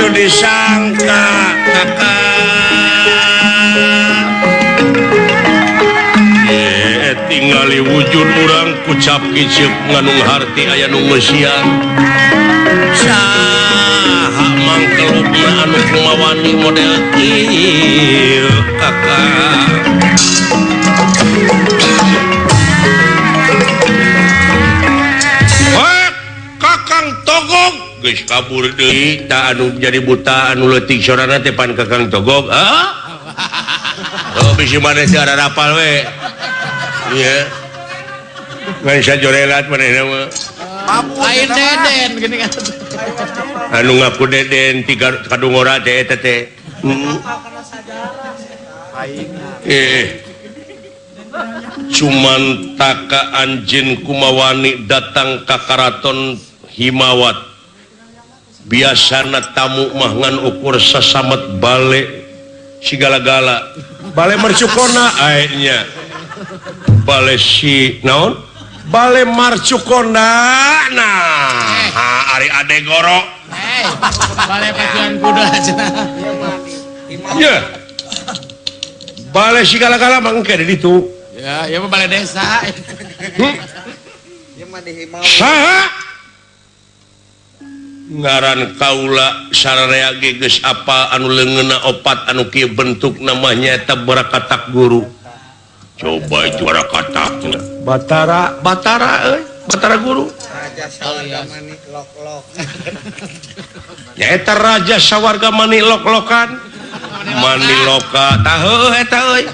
Teu disangka kakak. Tingali wujud urang kucap kicep nganung harti aya nu ngeusian. Saha mangkelukna anu kumawani model kieu kakak. Hek Kakang Togog geus kabur deui ta anu jadi buta anu leutik sorana teh pan Kakang Togog. Hah? Oh bisi maneh teh arapal we. Iya. Ngan sajorelat manehna mah. Lain Deden gini kan. Anu ngaku Deden tiga kadungora teh eta teh. Cuman taka anjeun kumawani datang ka karaton Himawat. Biasana tamu mah ngan ukur sasamet bale sigala-gala. Bale mercukona ae nya. Bale si naon? Bale Marcukonda. Nah, ari ade goro. Bale pacuan kuda cenah. Ya. Bale sigala-gala mah engke di ditu. Ya, ieu mah bale desa. Ieu mah di Himawa. Saha? Ngaran kaula sararea ge geus apa anu leungeunna opat anu kieu bentukna mah nyaeta barakatak guru. Coba juara katakna. Batara, Batara euy, Batara guru. Raja Sawarga Mani lok-lok. Nyaeta Raja Sawarga Mani lok-lokan. Mani loka tah heuh eta euy.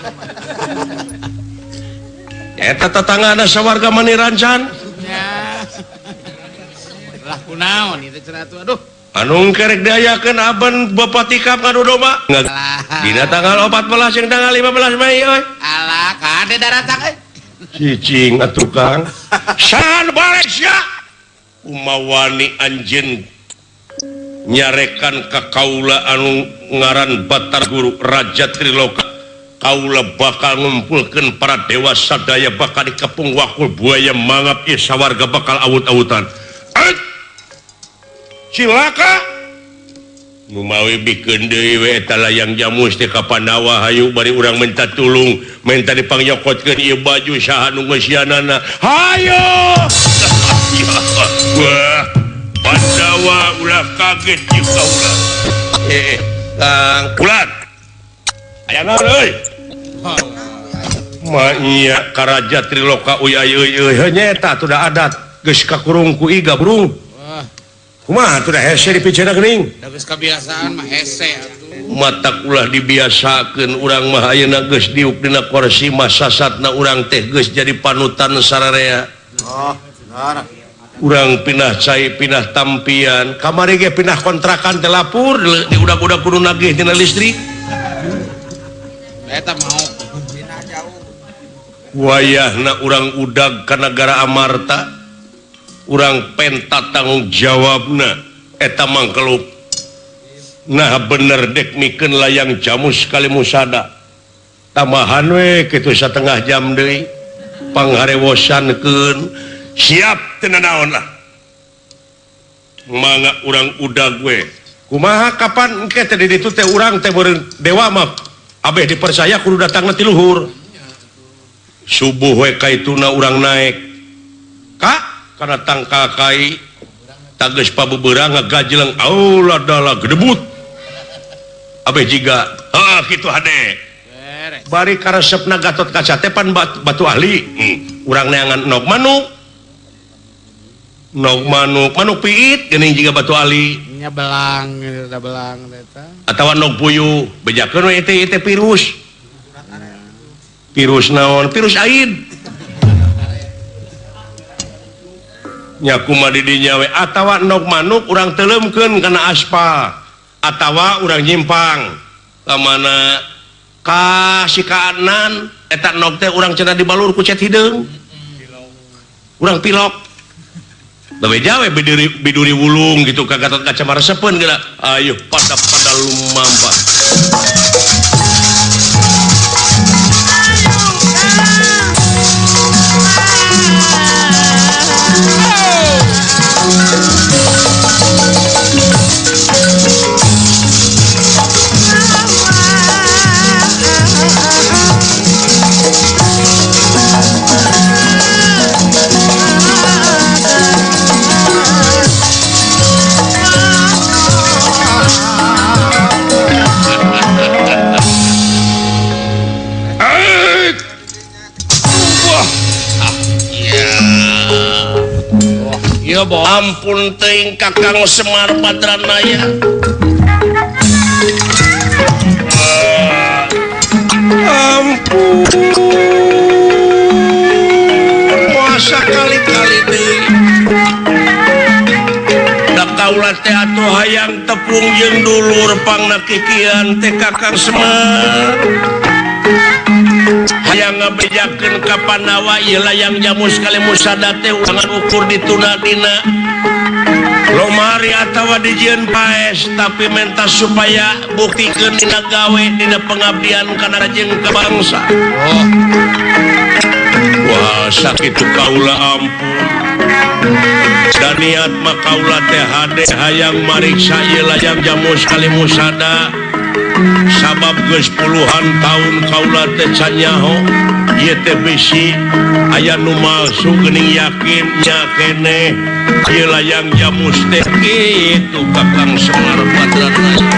Nyaeta tatanggana Sawarga Mani rancan. Nya. Lah kunaon ieu teh cenah tuh aduh. Anu kerek diayakeun aben Bapak Tikap ngadu domba. Dina tanggal 14 jeung tanggal 15 Mei euy. Alah, kade daratang euy. Cicing atuh Kang. Sahan balik sia. Kumawani anjeun nyarekan ka kaula anu ngaran Batar Guru Raja Triloka. Kaula bakal ngumpulkeun para dewa sadaya bakal dikepung wakul buaya mangap ieu sawarga bakal awut-awutan. Cilaka numawi bikeun deui we eta layang jamus teh ka Pandawa hayu bari urang minta tulung minta dipangyokotkeun ieu baju saha nu ngeusianana hayu. Wah Pandawa ulah kaget jeung kaula. Kang Kulan aya naon euy? Ma iya ka Raja Triloka uy ay euy euy nyaeta atuh da adat geus kakurung ku iga burung. Kumaha atuh da hese dipicena geuning? Da geus kabiasaan mah hese atuh. Matak ulah dibiasakeun urang mah ayeuna geus diuk dina kursi mah sasatna urang teh geus jadi panutan sararea. Oh, benar. Urang pindah cai pindah tampian, kamari ge pindah kontrakan teh lapur di udag-udag kudu nagih dina listrik. Eta mau pindah jauh. Wayahna urang udag ka nagara Amarta. Urang penta tanggung jawabna eta mangkeluk. Nah bener dek mikeun layang jamus kali musada. Tambahan we kitu satengah jam deui pangharewosankeun siap teu nanaon lah. Mangga urang udag we. Kumaha kapan engke teh di ditu teh urang teh beureun dewa mah abeh dipercaya kudu datangna ti luhur. Subuh we kaituna urang naek. Ka karena tangkal kai tages pabeberang ngagajeleng aulah dalah gedebut abeh jiga ah kitu hade bari karesepna Gatot Kaca teh pan batu ahli. Urang neangan nog manuk nog manuk manuk piit geuning jiga batu ahli nya belang gitu da belang eta atawa nog puyuh bejakeun we teh virus virus naon virus aid nyaku didinya we atawa nog manuk urang teuleumkeun kana aspal atawa urang nyimpang ka mana ka sikaanan eta nog teh urang cenah dibalur ku cet hideung urang pilok bae jawe biduri biduri wulung gitu ka Gatot Kaca maresepeun geura ayo pada lumampa. Ieu bos. Ampun teuing Kakang Semar Badranaya. Ampun. Masa kali-kali deui. Da kaula teh atuh hayang tepung jeung dulur pangna kikian teh Kakang Semar. Hayang ngabejakeun ka Pandawa ieu layang jamus kali musada teh ulangan ukur dituna dina lomari atawa dijieun paes tapi menta supaya buktikeun dina gawe dina pengabdian kana jeung ka bangsa. Oh. Wah, sakitu kaula ampun. Dan niat mah kaula teh hade hayang mariksa ieu layang jamus kali musada. Sabab geus puluhan tahun kaula teh can nyaho ieu teh bisi aya nu malsu geuning yakin nya keneh ieu layang jamus teh kitu Kakang Semar Badranaya.